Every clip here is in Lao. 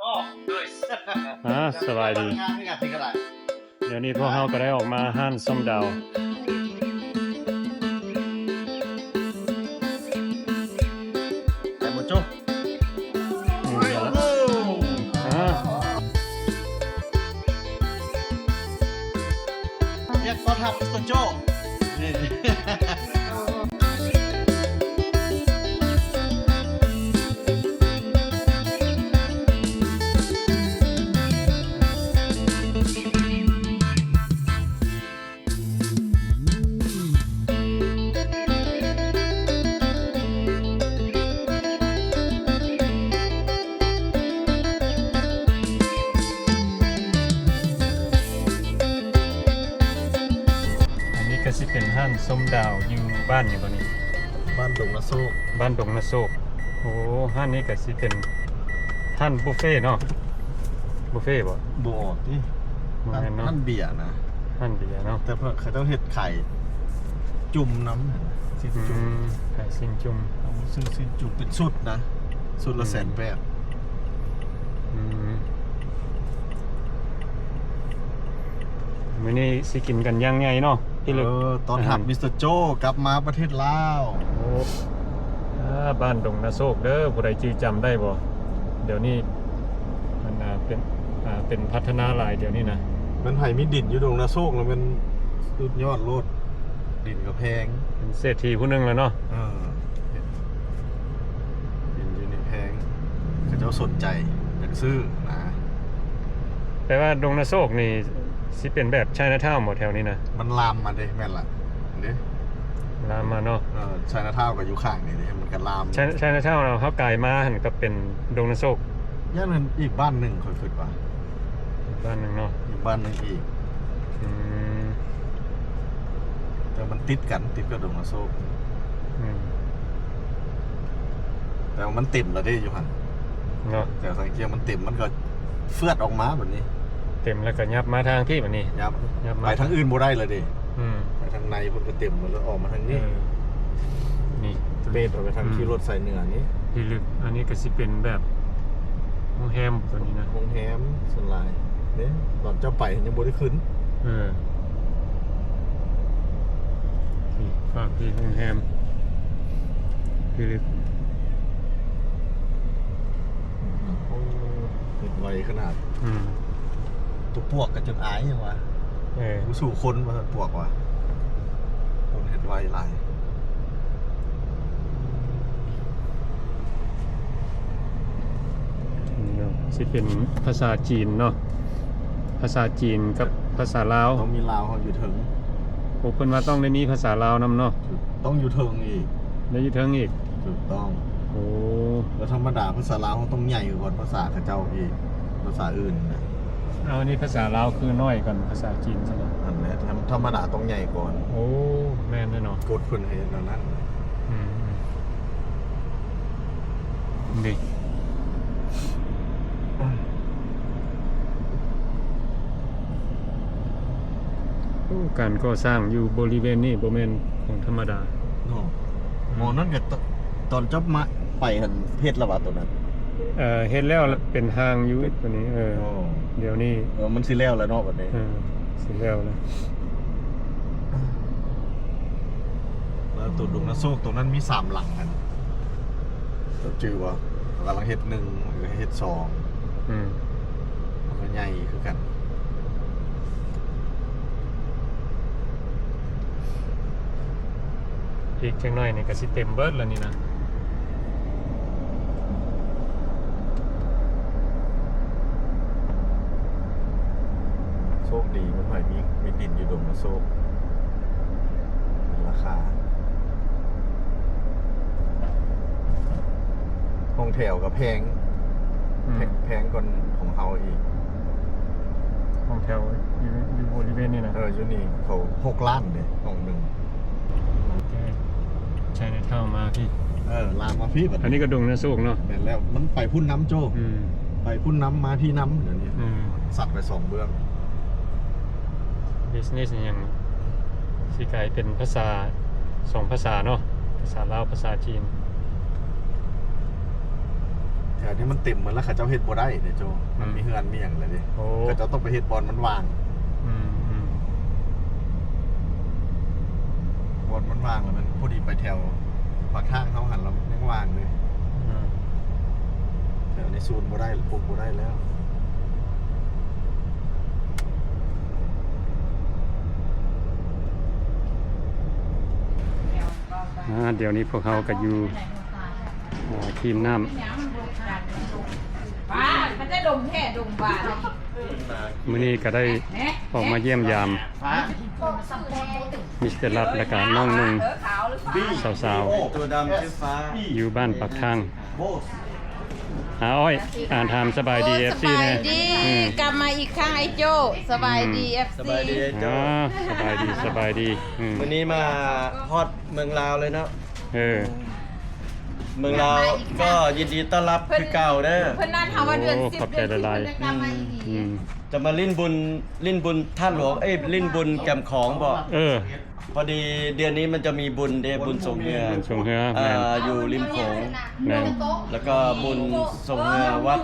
ອາ ສະບາຍດີ. ດຽວນີ້ພວກເຮົາກໍໄດ້ອອກມາຮ້ານຊົມດາວ. ໄປໝົດໂຈ້. ອືມ ເດີລະ ໂອ້ໂຫ ອາ ຮຽກຕ້ອນຮັບມິສເຕີໂຈ້. ນີ້ ອັນນີ້ກໍຊິເປັນຮ້ານຊົມດາວຢູ່ບ້ານຫຍັງເກາະນີ້? ບ້ານດົງນາໂຊກ. ບ້ານດົງນາໂຊກ. ໂອ້ ຮ້ານນີ້ກໍຊິເປັນຮ້ານບຸບເຟເນາະ? ບຸບເຟບໍ່? ບໍ່ອອກຕິ. ບໍ່ແມ່ນເນາະ. ຮ້ານເບຍນະ. ຮ້ານເບຍເນາະ. ແຕ່ເພິ່ນ ເຂົາເຈົ້າເຮັດຂາຍຈຸ່ມນຳ ຊີ້ນຈຸ່ມ. ອືມ ຂາຍຊີ້ນຈຸ່ມ. ເອົາມາຊື້ຊີ້ນຈຸ່ມເປັນຊຸດນະ ຊຸດລະແສນແປດ. ອືມ ມື້ນີ້ຊິກິນກັນຢ່າງໃຫຍ່ເນາະ ທີ່ເລິກ. ເອີ ຕ້ອນຮັບ ອາຫານ ມິສເຕີໂຈ້ກັບມາປະເທດລາວ. ໂອ້ ເອີ ບ້ານດົງນາໂຊກເດີ ຜູ້ໃດຈື່ຈຳໄດ້ບໍ່? ດຽວນີ້ມັນ ອ່າ ເປັນ ອ່າ ເປັນພັດທະນາຫຼາຍດຽວນີ້ນະ. ແມ່ນໃຜມີດິນຢູ່ດົງນາໂຊກລະແມ່ນສຸດຍອດໂລດ. ດິນກໍແພງ ເປັນເສດຖີຜູ້ໜຶ່ງແລ້ວເນາະ. ເອີ ດິນຢູ່ນີ້ແພງ ເຂົາເຈົ້າສົນໃຈຢາກຊື້ນະ. ແປວ່າດົງນາໂຊກນີ້ຊິເປັນແບບໄຊນາທາວບໍ່ແຖວນີ້ນະ? ມັນລາມມາເດ້. ແມ່ນລະເດ້ ລາມມາເນາະ. ເອີ ໄຊນາທາວກໍຢູ່ຂ້າງນີ້ເດ້ ມັນກໍລາມ. ໄຊ ໄຊນາທາວເຮົາກາຍມາຫັ້ນກໍເປັນດົງນາໂຊກ. ຢ້ານແມ່ນອີກບ້ານໜຶ່ງ ຂ້ອຍຄິດວ່າ ອີກບ້ານໜຶ່ງເນາະ. ອີກບ້ານໜຶ່ງອີກ. ອືມ ແຕ່ມັນຕິດກັນ ຕິດກັບດົງນາໂຊກ. ອືມ ແຕ່ວ່າມັນເຕັມແລ້ວເດ້ຢູ່ຫັ້ນເນາະ. ແຕ່ສັງເກດມັນເຕັມ ມັນກໍເຟືອດອອກມາແບບນີ້. ເຕັມແລ້ວກໍຫຍັບມາທາງພີ້ບາດນີ້. ຫຍັບ ຫຍັບມາ ໄປທາງອື່ນບໍ່ໄດ້ແລ້ວເດ້. ອືມ ໄປທາງໃນພຸ້ນກໍເຕັມໝົດແລ້ວ ອອກມາທາງນີ້. ເອີ ນີ້ ເປດອອກໄປທາງ ອືມ ຂີ່ລົດສາຍເໜືອນີ້. ທີ່ເລິກ ອັນນີ້ກໍຊິເປັນແບບໂຮງແຮມຕົວນີ້ນະ. ໂຮງແຮມສ່ວນຫຼາຍເດ້ ຕອນເຈົ້າໄປຍັງບໍ່ໄດ້ຂຶ້ນ. ເອີ ນີ້ ພາບທີ່ໂຮງແຮມທີ່ເລິກ. ໂອ້ ເຮັດໄວຂະໜາດ. ອືມ ຕົວປວກກໍຈົນອາຍຫຍັງວະ. ເອີ ບໍ່ສູ້ຄົນວ່າຊັ້ນ ປວກວ່າ ຄົນເຮັດໄວຫຼາຍ. ເນາະ ຊິເປັນພາສາຈີນເນາະ ພາສາຈີນກັບພາສາລາວ. ຕ້ອງມີລາວເຮົາຢູ່ເທິງ. ໂອ້ ເພິ່ນວ່າຕ້ອງໄດ້ມີພາສາລາວນຳເນາະ. ຕ້ອງຢູ່ເທິງອີກ. ໄດ້ຢູ່ເທິງອີກ. ຖືກຕ້ອງ. ໂອ້ ແລ້ວທຳມະດາພາສາລາວເຮົາຕ້ອງໃຫຍ່ກວ່າພາສາເຂົາເຈົ້າອີກ ພາສາອື່ນນະ. ເອົາ ອັນນີ້ພາສາລາວຄືນ້ອຍກວ່າພາສາຈີນຊັ້ນນະ. ນັ້ນແຫຼະ ທຳ ທຳມະດາຕ້ອງໃຫຍ່ກ່ອນ. ໂອ້ ແມ່ນເດ້ເນາະ. ກົດເພິ່ນໃຫ້ແນວນັ້ນ. ອືມ ນີ້ ໂອ້ ການກໍ່ສ້າງຢູ່ບໍລິເວນນີ້ບໍ່ແມ່ນຂອງທຳມະດາເນາະ. ໝໍນັ້ນກໍຕ- ຕອນຈັບມາໄປຫັ້ນເຮັດແລ້ວຫວາໂຕນັ້ນ? ເອີ ເຮັດແລ້ວ ເປັນຮ່າງຢູ່ໂຕນີ້. ເອີ ດຽວນີ້ ເອີ ມັນຊິແລ້ວແລ້ວເນາະບັດນີ້. ເອີ ຊິແລ້ວແລ້ວ. ແລ້ວໂຕດົງນາໂຊກໂຕນັ້ນມີສາມຫຼັງຫັ້ນ ເຈົ້າຈື່ບໍ່? ເຂົາກຳລັງເຮັດໜຶ່ງ ແລ້ວກໍເຮັດສອງ. ອືມ ມັນກໍໃຫຍ່ຄືກັນ. ອີກຈັກໜ້ອຍນີ້ກໍຊິເຕັມເບິດແລ້ວນີ້ນະ. ໂຊກດີ ມັນໃຜມີ ມີດິນຢູ່ດົງນາໂຊກ ເປັນລາຄາ. ຫ້ອງແຖວກໍແພງ. ອືມ ແພ- ແພງກວ່າຂອງເຮົາອີກ. ຫ້ອງແຖວຢູ່ ຢູ່ບໍລິເວນນີ້ນະ. ເອີ ຢູ່ນີ້ເຂົາຫົກລ້ານເດ້ ຫ້ອງໜຶ່ງ. ໄຊນາທາວມາພີ້. ເອີ ລາມມາພີ້ບັດ. ອັນນີ້ກໍດົງນາໂຊກເນາະ. ແມ່ນແລ້ວ ມັນໄປພຸ້ນນຳໂຈ້. ອືມ ໄປພຸ້ນນຳ ມາພີ້ນຳ. ດຽວນີ້ ອືມ ສັກໄປສອງເບື້ອງ. ບິສເນສຫຍັງ ຊິກາຍເປັນພາສາ ສອງພາສາເນາະ ພາສາລາວ ພາສາຈີນ. ແຖວນີ້ມັນເຕັມໝົດແລ້ວ ເຂົາເຈົ້າເຮັດບໍ່ໄດ້ເດ້ໂຈ ມັນ ອືມ ມີເຮືອນມີຫຍັງແລ້ວເດ້ ໂອ້ ເຂົາເຈົ້າຕ້ອງໄປເຮັດບ່ອນມັນວ່າງ ອືມໆ ບ່ອນມັນວ່າງແລ້ວ ມັນພໍດີໄປແຖວປາກທາງເຮົາຫັ້ນ ແລ້ວຍັງວ່າງເລີຍ ອືມ ແຖວນີ້ສູນບໍ່ໄດ້ ປູກບໍ່ໄດ້ແລ້ວ. ອາ ດຽວນີ້ພວກເຮົາກໍຢູ່ ອາ ທີມນ້ຳ ປ້າ ມັນຈະດົມແທ້ດົມວ່າ ມື້ນີ້ກໍໄດ້ອອກມາຢ້ຽມຢາມ ມິສເຕີລັດ ແລ້ວກໍນ້ອງໜຶ່ງ ສາວໆ ຢູ່ບ້ານປາກທາງ. ອາ ອ້ອຍ ອາ ຖາມສະບາຍດີ ໂອ້ ເອັຟຊີ ແດ່ ສະບາຍດີ ອືມ ກັບມາອີກຄັ້ງ ອ້າຍໂຈ້ ສະບາຍດີ ອືມ ເອັຟຊີ ສະບາຍດີ ອ້າຍໂຈ້ ອາ ສະບາຍດີ ສະບາຍດີ ອືມ ມື້ນີ້ມາຮອດເມືອງລາວເລີຍເນາະ ເອີ ເມືອງລາວກໍຍິນດີຕ້ອນຮັບຄືເກົ່າເດີ ເພິ່ນນັດເຮົາວ່າເດືອນສິບ ໂອ້ ຂອບໃຈຫຼາຍໆ ເດືອນສິບເພິ່ນຈະໄດ້ມາອີກ ອືມ ຈະມາຫຼິ້ນບຸນ ຫຼິ້ນບຸນທາດຫຼວງ ເອີຍ ຫຼິ້ນບຸນແກມຂອງບໍ ເອີ ພໍດີເດືອນນີ້ມັນຈະມີບຸນເດ້ ບຸນສົງເຮືອ ບຸນສົງເຮືອ ເອີ ແມ່ນ ຢູ່ລິມໂຂງ ແມ່ນ ແລ້ວກໍບຸນສົງເຮືອວັດ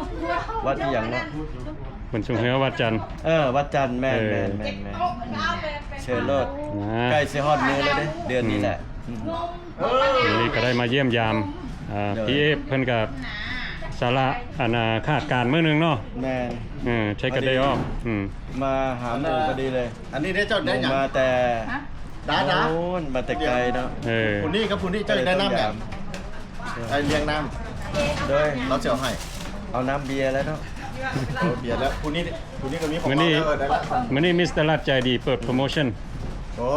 ວັດອີ່ຫຍັງເນາະ ບຸນສົງເຮືອວັດຈັນ ເອີ ວັດຈັນ ແມ່ນ ເອີ ແມ່ນ ແມ່ນ ເຊີນໂລດ ອ່າ ໃກ້ຊິຮອດມື້ແລ້ວເດ້ ເດືອນນີ້ແຫຼະ ອືມ ອືມ ມື້ນີ້ກໍໄດ້ມາຢ້ຽມຢາມ ເອີ ໂດຍ ພີ່ເອຟເພິ່ນກໍສາລະ ອັນນ່າ ຂາດການມື້ໜຶ່ງເນາະ ແມ່ນ ເອີ ເທກເດີອອຟ ອືມ ມາຫາໝູ່ພໍດີເລີຍ ອັນນີ້ເດ້ເຈົ້າໄດ້ຫຍັງ ມາແຕ່ ດາດາ ໂອ້ ມາແຕ່ໄກເນາະ ເອີ ຜູ້ນີ້ກັບຜູ້ນີ້ເຈົ້າໄດ້ນຳຫຍັງ ໄອ້ລຽງນ້ຳ ໂດຍ ລາວຊິເອົາໃຫ້ ເອົານ້ຳເບຍແລ້ວເນາະ ເອົາເບຍແລ້ວ ຜູ້ນີ້ ຜູ້ນີ້ກໍມີຂອງ ມື້ນີ້ ເຮົາແລ້ວ ເອີ ໄດ້ລະ ມື້ນີ້ມິສເຕີລັດໃຈດີເປີດໂປຣໂມຊັນ ໂອ້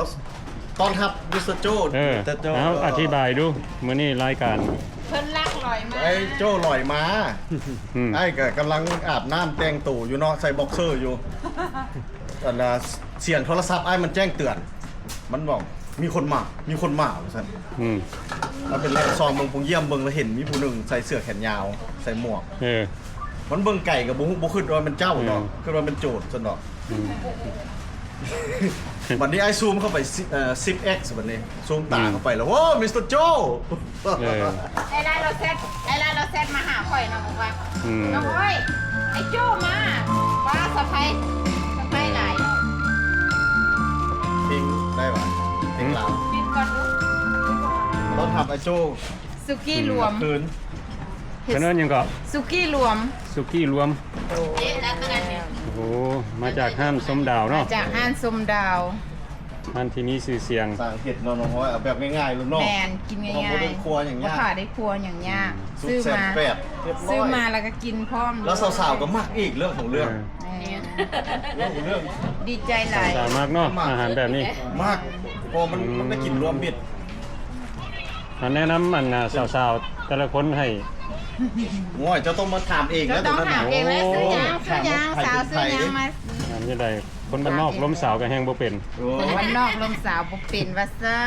ຕ້ອນຮັບມິສເຕີໂຈ້ ເອີ ມິສເຕີໂຈ້ ເອົາ ເອີ ອະທິບາຍດູ ມື້ນີ້ລາຍການ ເພິ່ນລັກລອຍມາ ໄອ້ໂຈ້ລອຍມາ ອືມ ອ້າຍກໍກຳລັງອາບນ້ຳແຕ່ງໂຕຢູ່ເນາະ ໃສ່ບັອກເຊີຢູ່ ອັນນ່າ ສຽງໂທລະສັບອ້າຍມັນແຈ້ງເຕືອນ ມັນບອກ ມີຄົນມາ ມີຄົນມາ ວ່າຊັ້ນ ອືມ ລະເປັນແລະຊອງເບິ່ງ ປຸງຢ້ຽມເບິ່ງ ລະເຫັນມີຜູ້ໜຶ່ງໃສ່ເສື້ອແຂນຍາວ ໃສ່ໝວກ ເອີ ມັນເບິ່ງໄກກໍບໍ່ຮູ້ ບໍ່ຄິດວ່າແມ່ນເຈົ້າເນາະ ເອີ ຄິດວ່າແມ່ນໂຈນຊັ້ນເນາະ ອືມ ບັດນີ້ອ້າຍຊູມເຂົ້າໄປ ເອີ ສິບເອັກ ບັດນີ້ ຊູມຕາເຂົ້າໄປແລ້ວ ໂອ້ ມິສເຕີໂຈ້ ເອີ ໄອ້ລາລາວແຊັດ ໄອ້ລາລາວແຊັດມາຫາຂ້ອຍເນາະ ບອກວ່າ ອືມ ນ້ອງເອີຍ ໄອ້ໂຈ້ມາ ປ້າ ເຊີໄພ ເຊີໄພຫຼາຍ ເພງໄດ້ຫວາ ເພງລາວ ເພງກ່ອນດູ ຕ້ອນຮັບໄອ້ໂຈ້ ສຸກີ້ລວມ ຄືນ ເພິ່ນເອີ້ນຫຍັງເກາະ? ສຸກີ້ລວມ ສຸກີ້ລວມ ເອະ ລັກສະນະນີ້ ໂອ້ໂຫ ມາຈາກຮ້ານຊົມດາວເນາະ ມາຈາກຮ້ານຊົມດາວ ຮ້ານທີ່ມີຊື່ສຽງ ສ້າງເຮັດເນາະ ນ້ອງອ້ອຍ ເອົາແບບງ່າຍໆໂລດເນາະ ແມ່ນ ກິນງ່າຍໆ ບໍ່ຕ້ອງໄດ້ຄົວຫຍັງຍາກ ແມ່ນ ບໍ່ຕ້ອງໄດ້ຄົວຫຍັງຍາກ ອືມ ຊື້ມາ ແປດ ຊື້ມາແລ້ວກໍກິນພ້ອມ ແລ້ວສາວໆກໍມັກອີກ ເລື່ອງຂອງເລື່ອງ ເອີ ແມ່ນ ເລື່ອງຂອງເລື່ອງ ດີໃຈຫຼາຍ ສາວໆມັກເນາະ ອາຫານແບບນີ້ ມັກ ເພາະມັນ ອືມ ມັນໄດ້ກິນລວມມິດ ອັນແນະນຳອັນນ່າ ສາວໆແຕ່ລະຄົນໃຫ້ ໂອ້ຍ ເຈົ້າຕ້ອງມາຖາມເອງແລ້ວ ເຈົ້າຕ້ອງຖາມເອງແລ້ວ ໂອ້ ຊື່ຫຍັງ ຊື່ຫຍັງ ສາວຊື່ຫຍັງ ມາ ອັນນີ້ໄດ້ ຄົນບ້ານນອກລົມສາວກໍແຮງບໍ່ເປັນ ໂອ້ ຄົນບ້ານນອກລົມສາວບໍ່ເປັນວ່າຊັ້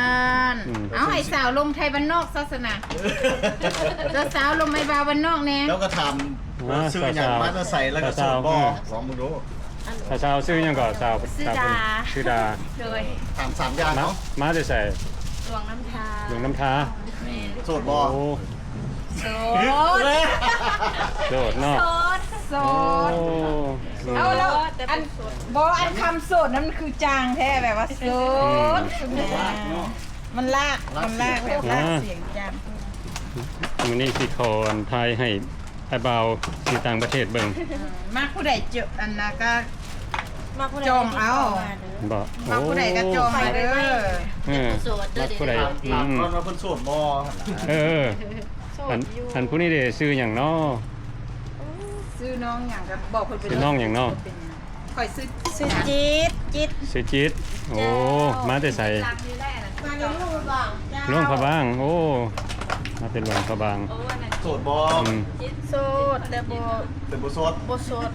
ນ ອືມ ເອົາ ໃຫ້ສາວລົມໄທບ້ານນອກຊະຊັ້ນນະ ສາວໆລົມໄອ້ບ່າວບ້ານນອກແດ່ ແລ້ວກໍຖາມ ອ່າ ວ່າຊື່ຫຍັງ ສາວໆ ມາແຕ່ໃສ ແລ້ວກໍໂສດບໍ່ ເອີ ລອງເບິ່ງດູ. ສາວຊື່ຫຍັງເກາະ? ສາວ ຊື່ດາ ຊື່ດາ ໂດຍ ຖາມສາມຢ່າງເນາະ ມາແຕ່ໃສ? ຫຼວງນ້ຳທາ ຫຼວງນ້ຳທາ ແມ່ນ ໂສດບໍ່? ໂອ້ ໂສດ ໂສດເນາະ ໂສດ ໂສດ ໂອ້ ເອົາແລ້ວ ອັນ ບໍ່ ອັນຄຳໂສດນັ້ນມັນຄືຈາງແທ້ ແບບວ່າໂສດ ອືມ ມັນລາກ ມັນລາກ ແບບລາກສຽງຈາງ ມື້ນີ້ຊິຂໍອັນຖ່າຍໃຫ້ ອ້າຍບ່າວຢູ່ຕ່າງປະເທດເບິ່ງ ອືມ ມັກຜູ້ໃດ ອັນນະກະ ມັກຜູ້ໃດ ຈອງເອົາ ບໍ່ ມັກຜູ້ໃດກະຈອງເອົາເດີ ເອີ ມັກຜູ້ໃດ ອືມ ຖາມກ່ອນວ່າເພິ່ນໂສດບໍ່ ເອີ ອັນ ອັນຜູ້ນີ້ເດ ຊື່ຫຍັງນໍ? ຊື່ນ້ອງຫຍັງ ກະບອກເພິ່ນໄປເລີຍ ຊື່ນ້ອງຫຍັງນໍ? ຂ້ອຍຊື່ ຊື່ຈິດ ຈິດ ຊື່ຈິດ ໂອ້ ເຈົ້າ ມາແຕ່ໃສ? ມາແຕ່ຫຼວງພະບາງ ເຈົ້າ ຫຼວງພະບາງ ໂອ້ ມາແຕ່ຫຼວງພະບາງ ໂອ້ ອັນນັ້ນ ໂສດບໍ່? ອືມ ໂສດ ແຕ່ບໍ່ ແຕ່ບໍ່ໂສດ ບໍ່ໂສດ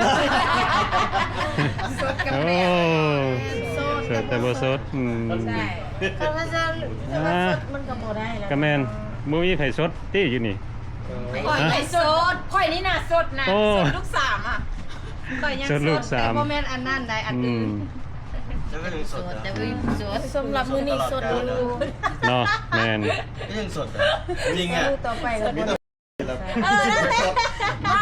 ໂສດກັບແມ່ ໂອ້ ໂສດ ໂສດແຕ່ບໍ່ໂສດ ອືມ ໃຊ່ ຄັນວ່າໂສດ ຄັນວ່າໂສດມັນກະບໍ່ໄດ້ແລ້ວ ກະແມ່ນ ບໍ່ມີໃຜໂສດຕິຢູ່ນີ້ ຂ້ອຍ ຮະ? ຂ້ອຍໂສດ ຂ້ອຍນີ້ນະໂສດນະ ໂອ້ ໂສດລູກສາມອະ ຂ້ອຍຍັງໂສດ ໂສດລູກສາມ ແຕ່ບໍ່ແມ່ນອັນນັ້ນໃດ ອັນອື່ນ ອືມ ໂສດ ແຕ່ບໍ່ມີຜູ້ໂສດ ສຳລັບມື້ນີ້ໂສດຢູ່ ເນາະ ແມ່ນ ຍັງໂສດ ຍິງອະ ມື້ຕໍ່ໄປລະບໍ່ ເອີ ນັ້ນແຫຼະ ມາ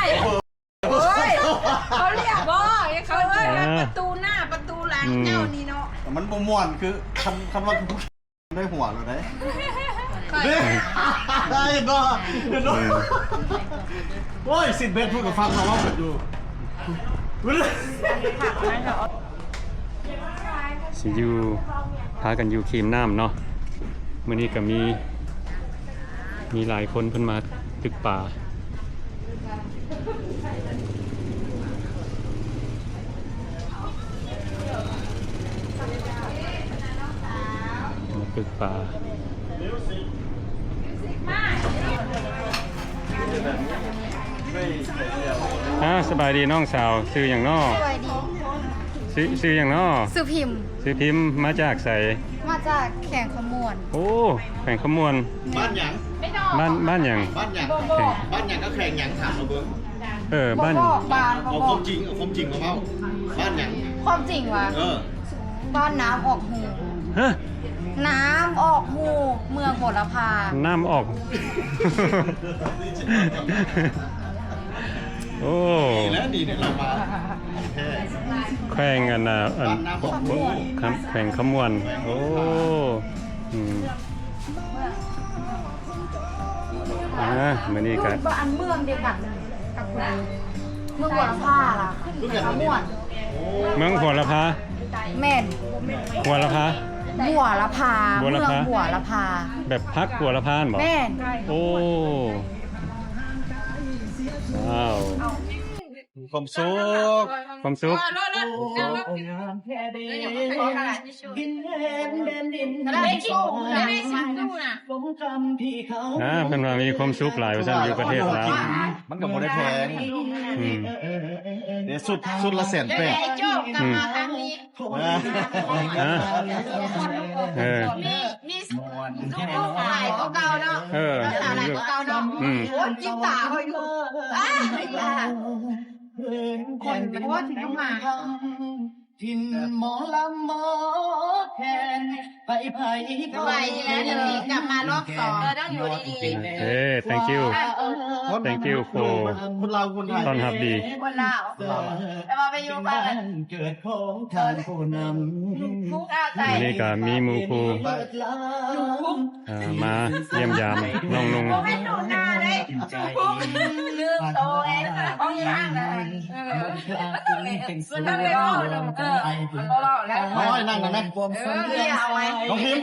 ເຂົາລຽກບໍ່ ເຂົາເອີ້ນວ່າ ອ່າ ປະຕູໜ້າປະຕູຫຼັງ ອືມ ເຈົ້ານີ້ເນາະ ມັນບໍ່ມ່ວນ ຄືຄັນ ຄັນວ່າຄືຜູ້ໄດ້ຫົວແລ້ວເດ້ ຂ້ອຍ ເດ້ ເຫັນບໍ່ ເຫັນບໍ່ ອືມ ໂອ້ຍ ຊິດເບັດເພິ່ນກໍຟັງເຮົາເວົ້າກັນຢູ່ ຊິຢູ່ ພາກັນຢູ່ຄີມນ້ຳເນາະ ມື້ນີ້ກໍມີ ມີຫຼາຍຄົນເພິ່ນມາຕຶກປາ ມາຕຶກປາ. ອ່າ ສະບາຍດີນ້ອງສາວ ຊື່ຫຍັງນໍ? ສະບາຍດີ. ຊື່ ຊື່ຫຍັງນໍ? ຊື່ພິມ. ຊື່ພິມ ມາຈາກໃສ? ມາຈາກແຂວງຄຳມ່ວນ. ໂອ້ ແຂວງຄຳມ່ວນ. ບ້ານຫຍັງ? ບ້ານ ບ້ານຫຍັງ? ບ້ານຫຍັງ? ແຂວງ ບ້ານຫຍັງກັບແຂວງຫຍັງ? ຖາມມາເບິ່ງ. ເອີ ບ້ານ ບໍ່ບອກບ້ານ ບໍ່ບອກ. ເອົາຄວາມຈິງ ເອົາຄວາມຈິງມາເວົ້າ. ບ້ານຫຍັງ? ຄວາມຈິງຫວາ? ເອີ. ບ້ານນ້ຳອອກຫູ. ຮະ? ນ້ຳອອກຫູ ເມືອງຫົວລະພາ. ນ້ຳອອກ ໂອ້ ດີແລ້ວ ດີແລ້ວ ລາວມາແທ້. ແຂວງອັນນ່າ ອັນ ບ້ານນ້ຳອອກຫູ ຄຳ ແຂວງຄຳມ່ວນ. ໂອ້ ອືມ. ອ່າ ມື້ນີ້ກະ ຢູ່ບ້ານເມືອງດຽວກັນກັບເມືອງ ເມືອງຫົວລະພາລະ ຂຶ້ນກັບເມືອງ ເມືອງຫົວລະພາ. ແມ່ນ ຫົວລະພາ ຫົວລະພາ ຫົວລະພາ ເມືອງຫົວລະພາ ແບບພັກຫົວລະພາຫັ້ນບໍ? ແມ່ນ. ໂອ້ ວ້າວ. ມີຄວາມສຸກ ຄວາມສຸກ. ອ່າ ເພິ່ນວ່າມີຄວາມສຸກຫຼາຍວ່າຊັ້ນ ຢູ່ປະເທດລາວ. ມັນກໍບໍ່ໄດ້ແພງ. ອືມ. ເດ້ ຊຸດ ຊຸດລະແສນແປດ. ອືມ. ຮະ? ເອີ ມີ ມີສຸກຫຼາຍກວ່າເກົ່າເນາະ. ເອີ ຫຼາຍກວ່າເກົ່າເນາະ. ອືມ. ໂອ້ຍ ກິນຕາຂ້ອຍຢູ່. ອ້າ ຄົນ ໂອ້ຍ ຊິມາ ຖິ້ມໝໍລຳໝໍແຄນ ໄປໄປ ສະບາຍດີແລ້ວ ດຽວນີ້ກັບມາລອບສອງ. ເອີ ຕ້ອງຢູ່ດີໆ. ເອີ thank you thank you for ຄົນລາວຄົນໄທ ຕ້ອນຮັບດີ. ຄົນລາວ ແຕ່ວ່າໄປຢູ່ບ້ານເກີດຂອງທ່ານຜູ້ນຳ. ມື້ນີ້ກໍມີໝູ່ຄູ່ ເອີ ມາຢ້ຽມຢາມນ້ອງນຸ່ງ. ບໍ່ແມ່ນໜູນາເດ້ ລືມໂຕເອງ ຂອງອີ່ຫຍັງນະ. ເອີ ມັນເວົ້າແລ້ວ ເອີ ເວົ້າແລ້ວ. ໂອ້ຍ ນັ່ງໄດ້ໄໝ? ເອີ ເອົາໄວ້ ນ້ອງພິມ.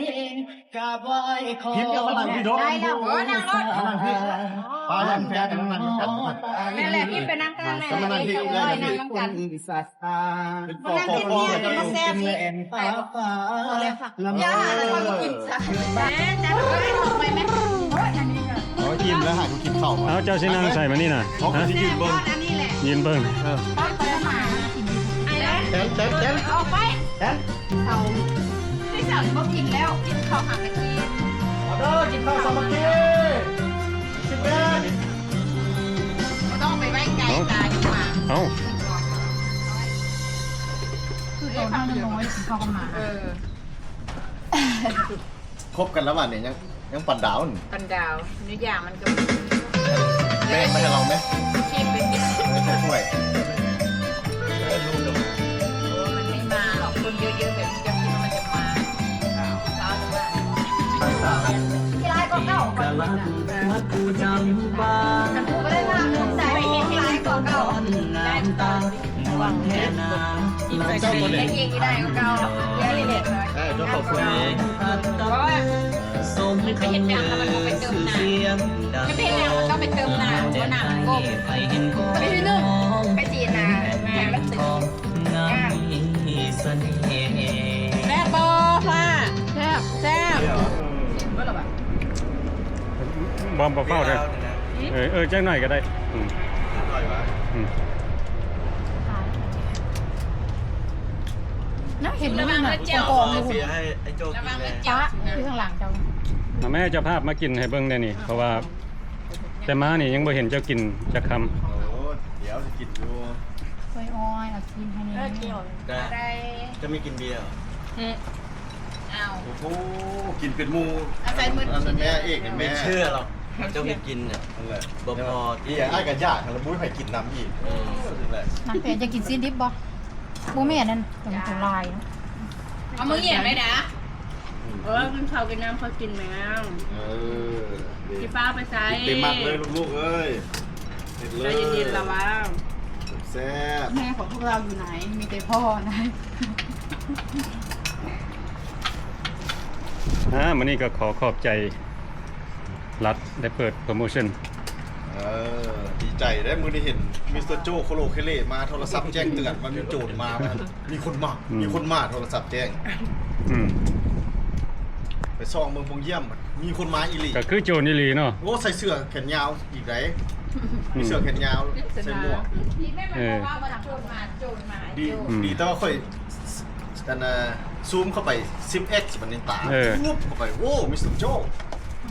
ພິມກໍມານັ່ງພີ້ໂດະ. ໄດ້ແລ້ວ ໂອ້ ນັ່ງລົດ ມານັ່ງພີ້. ປ້າ ແມ່ນແຟນກັນມານັ່ງກັນ. ແມ່ນແຫຼະ ພິມໄປນັ່ງກາງແມ່ນແຫຼະ. ມານັ່ງພີ້ ເອີ ນັ່ງນຳກັນ. ມານັ່ງກິນເບຍ ມັນບໍ່ແຊບນີ້. ໄປບໍ່? ພໍແລ້ວ ຢ່າ ແລ້ວກໍກິນຊະ. ແມ່ນ ຈັດໄປ ໄປແມ່. ໂອ້ຍ ອີ່ມແລ້ວ ໃຫ້ເຂົາກິນເຂົ້າ. ເອົາ ເຈົ້າຊິນັ່ງໃສບາດນີ້ນະ? ເຂົາກໍຊິຢືນເບິ່ງ ຢືນເບິ່ງ. ເອີ ໄປ ໄປ ໄປ ໄປ. ແຕນ ແຕນ ແຕນ ອອກໄປ ແຕນ. ເຂົາໄດ້ສັ່ງບໍ່ກິນແລ້ວ ກິນເຂົ້າຫາກະທິ. ມາເດີ ກິນເຂົ້າສາມັກຄີ. ສິບແປດ ບໍ່ຕ້ອງໄປໄວ້ໄກ ຕາຍດີກວ່າ. ເອົ້າ ຄືໂຕນ້ອຍນ້ອຍກິນເຂົ້າກັບໝາ. ເອີ ຄົບກັນແລ້ວຫວານີ້ ຍັງ ຍັງປັນດາວນີ້ ປັນດາວ. ເນື້ອຢາງມັນກໍ ແບ່ງໄປໃຫ້ລາວແມ. ຄີບໄປກິນ ເອີ ຖ້ວຍ. ເອີ ລູກກໍມາ. ໂອ້ ມັນໄມ່ມາຫຼອກ ຄົນເຍີະໆ ແບບນີ້ ເຈົ້າຄິດວ່າມັນຈະມາ? ອ້າວ ເຈົ້າວ່າ ຂີ້ຮ້າຍກວ່າເກົ່າ. ເອີ ຄັນບໍ່ໄດ້ມາ ໄປເຮັດຮ້າຍກວ່າເກົ່າ. ເຈົ້າບໍ່ໄດ້ ເອີ ເຈົ້າຂອບຄຸນເອງ. ເພາະວ່າມັນໄປເຮັດຫຍັງແລ້ວມັນບໍ່ໄປເຕີມນ້ຳ ມັນໄປເຮັດຫຍັງມັນຕ້ອງໄປເຕີມນ້ຳ ເພາະນ້ຳມັນກົມ. ໄປທີ່ໜຶ່ງ ໄປຈີນນະ ໃຫ້ມັນຕຶງ. ແຊບບໍ່ ຟ້າ? ແຊບ ແຊບ. ບໍ່ ບໍ່ຟ້າວເດີ. ເອີ ເອີ ຈັກໜ້ອຍກໍໄດ້. ອືມ ອືມ. ນະ ເຫັນຢູ່ນັ້ນນະ ກອງໆຢູ່ພຸ້ນ. ເສຍໃຫ້ໄອ້ໂຈ້ກິນແດ່. ປະ ຢູ່ທາງຫຼັງເຈົ້າ. ເອົາແມ່ເຈົ້າພາບມາກິນໃຫ້ເບິ່ງແດ່ນີ້ ເພາະວ່າແຕ່ມານີ້ຍັງບໍ່ເຫັນເຈົ້າກິນຈັກຄຳ. ໂອ້ ດຽວຊິກິນຢູ່. ໂອ້ຍ ເອົາກິນໃຫ້ແດ່. ເອີ ກິນ. ໄດ້ ຈະມີກິນເບຍ. ອືມ. ອ້າວ ໂອ້ໂຫ ກິນເປັນໝູ່. ອາໄສມື້ ອັນນັ້ນແມ່ເອກ ແມ່ເຊື່ອລະ. ເຂົາເຈົ້າໄປກິນນະ ນັ້ນແຫຼະ ບໍ່ພໍຕິ ເບຍອ້າຍກໍຢາກ ແລ້ວບໍ່ມີໃຜກິນນຳອີກ ເອີ ນັ້ນແຫຼະ. ນ້ຳແປງຈະກິນຊີ້ນດິບບໍ່? ບໍ່ແມ່ນນັ້ນ ຕົວ ຕົວລາຍເນາະ. ເອົາມື້ເຢັນໄວ້ນະ ອືມ ເອີ ກິນເຂົ້າກິນນ້ຳ ເຂົາກິນແລ້ວ ເອີ ຊິຟ້າວໄປໃສ? ເຕັມໝາກເລີຍລູກໆເອີຍ ເຮັດເລີຍ ໃຈເຢັນໆລະວ່າ ແຊບໆ. ແມ່ຂອງພວກເຮົາຢູ່ໄຫນ? ມີແຕ່ພໍ່ນະ. ອ່າ ມື້ນີ້ກໍຂໍຂອບໃຈ ລັດໄດ້ເປີດໂປຣໂມຊັນ. ເອີ ດີໃຈເດ້ ມື້ນີ້ເຫັນມິສເຕີໂຈ້ໂຄໂລເຄເລມາ ໂທລະສັບແຈ້ງເຕືອນວ່າມີໂຈນມາ ວ່າມີຄົນມາ ອືມ ມີຄົນມາ ໂທລະສັບແຈ້ງ ອືມ ໄປສ່ອງເບິ່ງປ່ອງຢ້ຽມ ມີຄົນມາອີ່ຫຼີ ກໍຄືໂຈນອີ່ຫຼີເນາະ. ໂອ້ ໃສ່ເສື້ອແຂນຍາວອີກໃດ໋ ອືມ ມີເສື້ອແຂນຍາວ ໃສ່ໝວກ ເອີ ໂຈນມາ ໂຈນມາ ດີ ອືມ ດີແຕ່ວ່າຂ້ອຍ ອັນນ່າ ຊູມເຂົ້າໄປສິບເອັກ ບັດນີ້ຕາ ເອີ ງຸບເຂົ້າໄປ ໂອ້ ມິສເຕີໂຈ້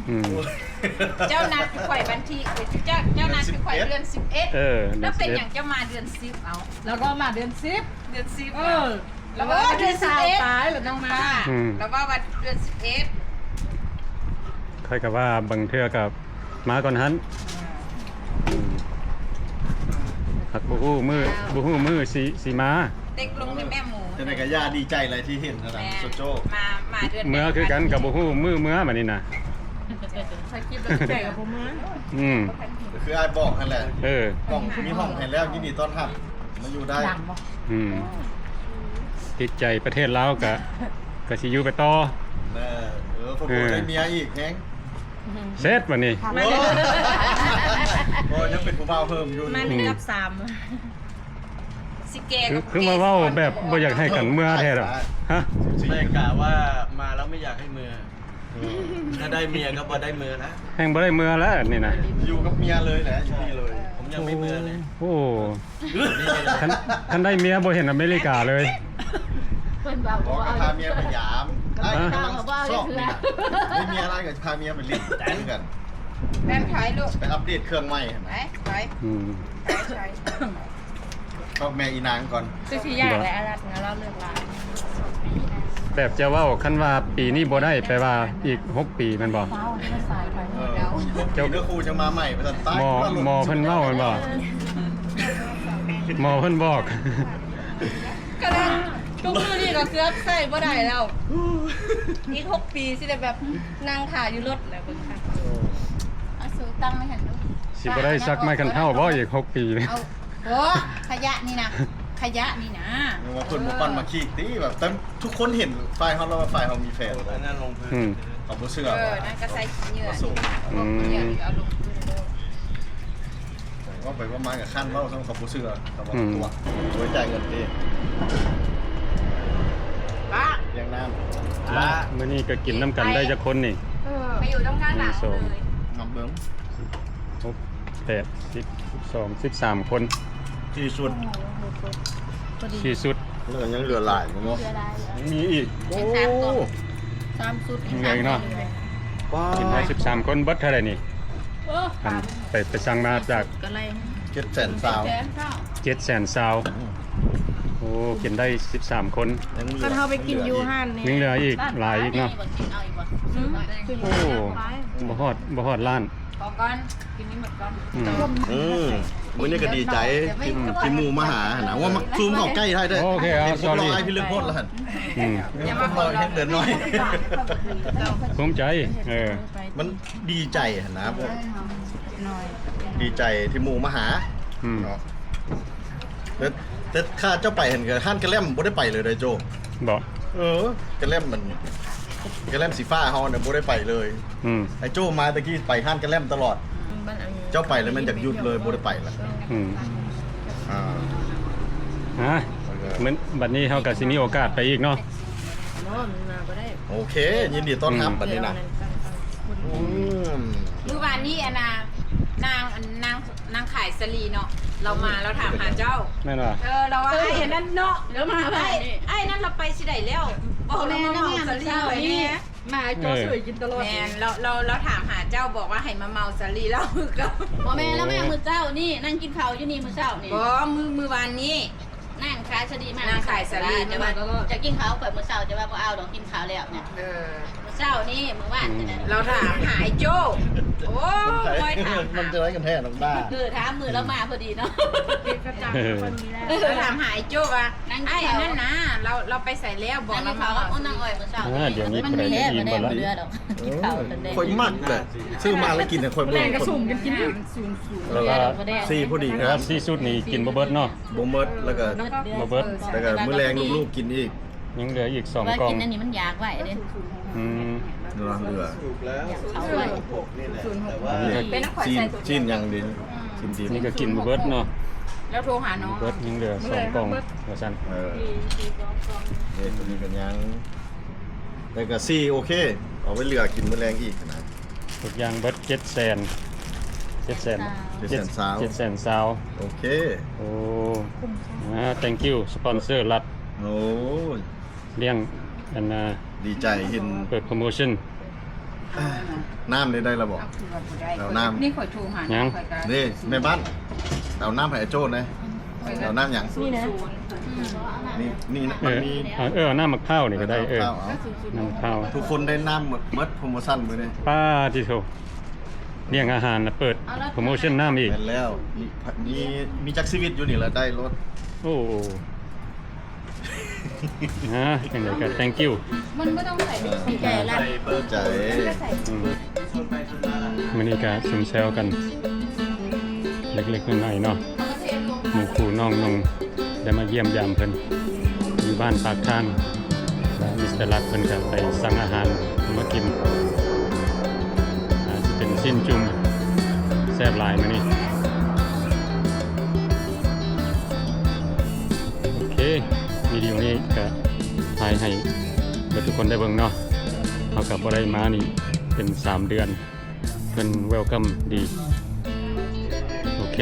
ອືມ ເຈົ້ານັດຂ້ອຍວັນທີ ເຈົ້າ ເຈົ້ານັດຂ້ອຍເດືອນສິບເອັດ ເອີ ແລ້ວເປັນຫຍັງເຈົ້າມາເດືອນສິບ ເອົາ ແລ້ວກໍມາເດືອນສິບ ເດືອນສິບ ເອີ ແລ້ວກໍເດືອນສິບເອັດ ຕາຍແລ້ວນ້ອງມາ ອືມ ແລ້ວວ່າວັນເດືອນສິບເອັດ ຂ້ອຍກໍວ່າບາງເທື່ອກໍ ມາກ່ອນຫັ້ນ ອືມ ຫາກບໍ່ຮູ້ມື້ ບໍ່ຮູ້ມື້ຊິ ຊິມາ ເຕັກລົງໃຫ້ແມ່ໝູ ຈັ່ງໃດກໍຢ່າ ດີໃຈຫຼາຍທີ່ເຫັນນະ ແມ່ນ ສຸດໂຈ ມາ ມາເດືອນ ເມືອຄືກັນ ກໍບໍ່ຮູ້ມື້ເມືອບັດນີ້ນະ ຖ່າຍຄລິບແລ້ວໃຈກໍບໍ່ມາ ອືມ ກໍຄືອ້າຍບອກຫັ້ນແຫຼະ ເອີ ກ້ອງມີຫ້ອງໃຫ້ແລ້ວ ຍິນດີຕ້ອນຮັບ ມາຢູ່ໄດ້ ອືມ ຕິດໃຈປະເທດລາວກະ ກະຊິຢູ່ໄປຕໍ່ ເອີ ເອີ ເອີ ໄດ້ເມຍອີກແຮງ ເສັດບັດນີ້ ໂອ້ ຍັງເປັນຜູ້ບ່າວເພີ່ມຢູ່ ມາໜຶ່ງກັບສາມ ຊິແກ່ ຄື ຄືມາເວົ້າແບບບໍ່ຢາກໃຫ້ກັນເມືອແທ້ດອກ ຮະ ໄດ້ກະວ່າມາແລ້ວໄມ່ຢາກໃຫ້ເມືອ ອືມ ຖ້າໄດ້ເມຍກໍບໍ່ໄດ້ເມືອນະ ແຮ່ງບໍ່ໄດ້ເມືອແລ້ວນີ້ນະ ຢູ່ກັບເມຍເລີຍແຫຼະ ຢູ່ນີ້ເລີຍ ຜົມຍັງໄມ່ເມືອເລີຍ ໂອ້ ຄັນ ຄັນໄດ້ເມຍບໍ່ເຫັນອາເມລິກາເລີຍ ເພິ່ນວ່າບໍ່ ກໍພາເມຍໄປຢາມ ອ້າຍກຳລັງຊອກນີ້ນະ ໄດ້ເມຍຫຼາຍກໍພາເມຍໄປຫຼິ້ນຄືກັນ ແມ່ນ ໄປລູກ ໄປອັບເດດເຄື່ອງໃໝ່ຫັ້ນນະ ໄປ ໄປ ອືມ ໄປ ໄປ ຊອກແມ່ອີນາງກ່ອນ ຄືຊິຍາກແຫຼະ ອາລັດເນາະ ລາວເລືອກຫຼາຍ ແບບຈະເວົ້າ ຄັນວ່າປີນີ້ບໍ່ໄດ້ ແປວ່າອີກຫົກປີແມ່ນບໍ່? ເອີ ຫົກປີເດີ ຄູຈະມາໃໝ່ ວ່າຊັ້ນ ຕາຍ ໝໍ ໝໍເພິ່ນເວົ້າແມ່ນບໍ່? ໝໍເພິ່ນບອກ ກະນັ້ນ ທຸກມື້ນີ້ກໍເກືອບໃຊ້ບໍ່ໄດ້ແລ້ວ ອີກຫົກປີຊິໄດ້ແບບນັ່ງຖ້າຢູ່ລົດແລ້ວເບິ່ງ ເອົາສູຕັ້ງໄວ້ຫັ້ນດູ ຊິບໍ່ໄດ້ສັກໄມ້ຄັນເທົ້າບໍ່ ອີກຫົກປີນີ້? ໂອ້ ຂະຫຍະນີ້ນະ ຂະຫຍະນີ້ນະ ຍັງວ່າເພິ່ນບໍ່ປັ້ນມາຄີກຕິ ແບບ ແຕ່ທຸກຄົນເຫັນຝ່າຍເຮົາແລ້ວວ່າຝ່າຍເຮົາມີແຟນ ອັນນັ້ນລົງພື້ນ ອືມ ເຂົາບໍ່ເຊື່ອ ເອີ ນັ້ນກໍໃສ່ຂີ້ເຫຍື້ອ ອືມ ຂີ້ເຫຍື້ອນີ້ເອົາລົງພື້ນໂລດ ເວົ້າໄປເວົ້າມາກໍຄັນເວົ້າ ເຂົາບໍ່ເຊື່ອ ເຂົາບໍ່ຕົວະ ອືມ ໄວ້ຈ່າຍເງິນເອງ ປ້າ ລ້ຽງນ້ຳ ປ້າ ມື້ນີ້ກໍກິນນຳກັນໄດ້ຈັກຄົນນີ້? ເອີ ໄປຢູ່ຕາງດ້ານຫຼັງເລີຍ ນັບເບິ່ງ ຫົກ ແປດ ສິບ ສິບສອງ ສິບສາມຄົນ ສີ່ຊຸດ ສີ່ຊຸດ ແລ້ວກໍຍັງເຫຼືອຫຼາຍຢູ່ເນາະ ຍັງມີອີກ ໂອ້ ສາມຊຸດ ຍັງເຫຼືອອີກເນາະ ວ້າວ ກິນໄດ້ສິບສາມຄົນ ເບິດເທົ່າໃດນີ້? ເອີ ໄປ ໄປສັ່ງມາຈາກ ເຈັດແສນຊາວ ເຈັດແສນຊາວ ອືມ ໂອ້ ກິນໄດ້ສິບສາມຄົນ ຄັນເຮົາໄປກິນຢູ່ຮ້ານນີ້ ຍັງເຫຼືອອີກຫຼາຍອີກເນາະ ອືມ ໂອ້ ບໍ່ຮອດ ບໍ່ຮອດລ້ານ ພໍກ່ອນ ກິນໃຫ້ໝົດກ່ອນ ອືມ ອືມ ມື້ນີ້ກໍດີໃຈທີ່ ທີ່ໝູ່ມາຫາຫັ້ນນະ ວ່າມັກຊູມເຂົ້າໃກ້ໄດ້ເດີ ໂອເຄ ເອົາ ເຫັນພວກເຮົາ ສອບຣີ ອ້າຍພີ່ເລື່ອງໂພດລະຫັ້ນ ອືມ ເຫັນພວກເຮົາເຮັດເດີນໜ້ອຍ ພູມໃຈ ເອີ ມັນດີໃຈຫັ້ນນະ ດີໃຈທີ່ໝູ່ມາຫາ ອືມ ເນາະ ແຕ່ ແຕ່ຂ້າເຈົ້າໄປຫັ້ນກໍຮ້ານກະແລັມບໍ່ໄດ້ໄປເລີຍເດ້ໂຈ້ ບໍ່ ເອີ ກະແລັມມັນ ກະແລັມສີຟ້າເຮົານະບໍ່ໄດ້ໄປເລີຍ ອືມ ໄອ້ໂຈ້ມາຕະກີ້ໄປຮ້ານກະແລັມຕະຫຼອດ ອືມ ເຈົ້າໄປແລ້ວມັນຢາກຢຸດເລີຍ ບໍ່ໄດ້ໄປລະ ອືມ ອ່າ ຮະ ມື້ ບັດນີ້ເຮົາກໍຊິມີໂອກາດໄປອີກເນາະ ໂອເຄ ຍິນດີຕ້ອນຮັບ ອືມ ບັດນີ້ນະ ອືມ ມື້ວານນີ້ ອັນນ່າ ນາງ ອັນ ນາງ ນາງຂາຍສາລີເນາະ ລາວມາ ລາວຖາມຫາເຈົ້າ ແມ່ນບໍ່? ເອີ ລາວວ່າ ເອີ ອ້າຍອັນນັ້ນເນາະ ລາວມາ ອ້າຍ ອ້າຍນັ້ນລາວໄປຊິໃດແລ້ວ ບອກລາວມາເໝົາສາລີຂ້ອຍແດ່ ມາໃຫ້ໂຈ້ຊ່ວຍກິນຕະຫຼອດ ແມ່ນ ລາວ ລາວ ລາວຖາມຫາເຈົ້າ ບອກວ່າໃຫ້ມາເໝົາສາລີລາວຄືເກົ່າ ບໍ່ແມ່ນ ລາວມາມື້ເຊົ້ານີ້ ນັ່ງກິນເຂົ້າຢູ່ນີ້ມື້ເຊົ້ານີ້ ບໍ່ ມື້ ມື້ວານນີ້ ນາງຂາຍສາລີມາ ນາງຂາຍສາລີ ແຕ່ວ່າຈະກິນເຂົ້າຂ້ອຍມື້ເຊົ້າ ແຕ່ວ່າບໍ່ເອົາດອກ ກິນເຂົ້າແລ້ວນະ ເອີ ມື້ເຊົ້ານີ້ ມື້ວານນີ້ນະ ລາວຖາມຫາອ້າຍໂຈ້ ໂອ້ ມັນຈະໄດ້ກັນແທ້ນ້ອງດາ ເອີ ຖາມມື້ລາວມາພໍດີເນາະ ເອີ ຖາມຫາອ້າຍໂຈ້ວ່າ ອ້າຍອັນນັ້ນນະ ລາວ ລາວໄປໃສແລ້ວ ບອກລາວມາ. ໂອ້ ນາງອ້ອຍມື້ເຊົ້າ ອ່າ ດຽວນີ້ຜູ້ໃດຈະອີ່ມບໍ່ລະ ເອີ ຂ້ອຍມັກແຫຼະ ຊື້ມາແລ້ວກິນໃຫ້ຂ້ອຍເບິ່ງ ແລງກະສຸ່ມກັນກິນ ແລ້ວກະສີ່ຜູ້ດີ ສີ່ຊຸດນີ້ກິນບໍ່ເບິດເນາະ ບໍ່ເບິດ ແລ້ວກະບໍ່ເບິດ ແລ້ວກະມື້ແລງລູກໆກິນອີກ ຍັງເຫຼືອອີກສອງກ່ອງ ກິນອັນນີ້ມັນຢາກໄວເດ້ ອືມ ເຫຼືອ ເຫຼືອ ຊີ້ນ ຊີ້ນຫຍັງດີ ຊີ້ນດີ ນີ້ກະກິນບໍ່ເບິດເນາະ ແລ້ວໂທຫານ້ອງ ບໍ່ເບິດ ຍັງເຫຼືອສອງກ່ອງວ່າຊັ້ນ ເອີ ເອີ ໂຕນີ້ກະຍັງ ແລ້ວກະສີ່ ໂອເຄ ເອົາໄວ້ເຫຼືອກິນມື້ແລງອີກນະ ທຸກຢ່າງເບິດເຈັດແສນ ເຈັດແສນ ເຈັດແສນຊາວ ເຈັດແສນຊາວ ໂອເຄ ໂອ້ ອ່າ thank you sponsor ລັດ ໂອ້ຍ ລ້ຽງ ອັນນ່າ ດີໃຈເຫັນເປີດໂປຣໂມຊັນ ນ້ຳໄດ້ ໄດ້ລະບໍ່? ເອົານ້ຳ ນີ້ຂ້ອຍໂທຫາ ຍັງ ນີ້ແມ່ບ້ານ ເອົານ້ຳໃຫ້ອ້າຍໂຈ້ແດ່ ເອົານ້ຳຫຍັງ? ນີ້ນະ ນີ້ ນີ້ນະ ເອີ ມັນມີ ເອີ ເອົານ້ຳໝາກພ້າວນີ້ກະໄດ້ ເອີ ນ້ຳໝາກພ້າວ ທຸກຄົນໄດ້ນ້ຳໝົດ ໂປຣໂມຊັນມື້ນີ້ ປາດຕິໂທ ລ້ຽງອາຫານລະເປີດໂປຣໂມຊັນນ້ຳອີກ ແມ່ນແລ້ວ ມີ ມີ ມີຈັກຊີວິດຢູ່ນີ້ລະໄດ້ໂລດ ໂອ້ ອ່າ ຈັ່ງໃດກະ thank you ມັນບໍ່ຕ້ອງໃສ່ ໃສ່ລະ ໃສ່ ອືມ ມື້ນີ້ກະຊຸມແຊວກັນເລັກໆນ້ອຍໆເນາະ ໝູ່ຄູ່ນ້ອງນົງ ໄດ້ມາຢ້ຽມຢາມເພິ່ນຢູ່ບ້ານປາກທາງ ແລະ ມິສເຕີລັດເພິ່ນກະໄປສັ່ງອາຫານມາກິນ ອາດຈະເປັນຊີ້ນຈຸ່ມ ແຊບຫຼາຍມື້ນີ້ ໂອເຄ ວິດີໂອນີ້ກະຖ່າຍໃຫ້ເບິດທຸກຄົນໄດ້ເບິ່ງເນາະ ເຮົາກະບໍ່ໄດ້ມານີ້ເປັນສາມເດືອນ ເພິ່ນ welcome ດີ ໂອເຄ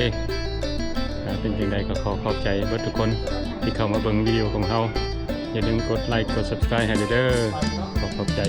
ຖ້າເປັນຈັ່ງໃດກະຂໍຂອບໃຈເບິດທຸກຄົນທີ່ເຂົ້າມາເບິ່ງວິດີໂອຂອງເຮົາ ຢ່າລືມກົດໄລກົດ subscribe ໃຫ້ເດີ ຂໍຂອບໃຈ.